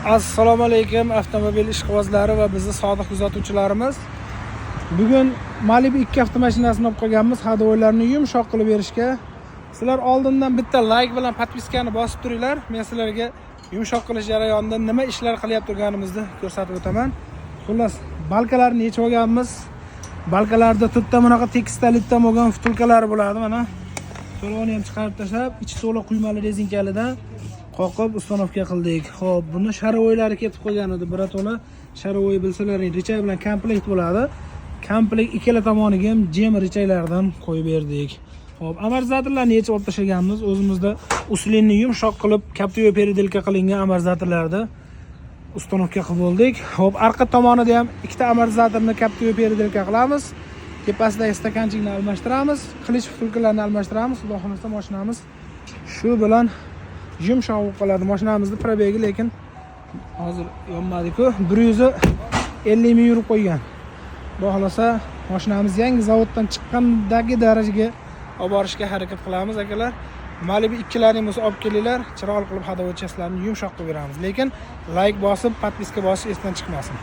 Assalomu alaykum, avtomobil ishqibozlari va bizni sodiq kuzatuvchilarimiz. Bugun Malibu 2 avtomashinasini olib qolganmiz, ходовой larni yumshoq qilib berishga. Sizlar oldindan bitta layk bilan подписка ni bosib turinglar. Men sizlarga yumshoq qilish jarayonida nima ishlar qilyapti turganimizni ko'rsatib o'taman. Xullas, balkalarni yechib olganmiz. Balkalarda to'rtta bunaqa tekstalitdan bo'lgan втулка lari bo'ladi mana. To'lovini ham chiqarib tashlab, ichi to'la quymali rezinkalidan qoqib установка qildik. Xo'p, buni шаровой lari ketib qolgan edi. Birato'la шаровой, bilsalaring, рычаг bilan komplekt bo'ladi. Komplekt ikkala tomoniga ham jem рычаг lardan qo'yib berdik. Xo'p, amortizatorlarni yechib olib tashlaganmiz. O'zimizda усиленный yumshoq qilib каптовый переделка qilingan amortizatorlarni установка qilib bo'ldik. Xo'p, orqa tomonida ham ikkita amortizatorni каптовый переделка qilamiz. Tepasidagi стаканчик ni almashtiramiz, qilich втулка larni almashtiramiz. Xudo xohlasa, mashinamiz shu bilan yumshoq bo'lib qoladi. Mashinamizni пробег i lekin hozir yonmadi-ku. 150 ming yurib qo'ygan. Xudo xohlasa, mashinamiz yangi zavoddan chiqqandagi darajaga olib borishga harakat qilamiz, akalar. Malibu ikkilaring bo'lsa, olib kelinglar, chiroyli qilib ходовой larni yumshoq qilib beramiz. Lekin layk bosib, подписка bosish esdan chiqmasin.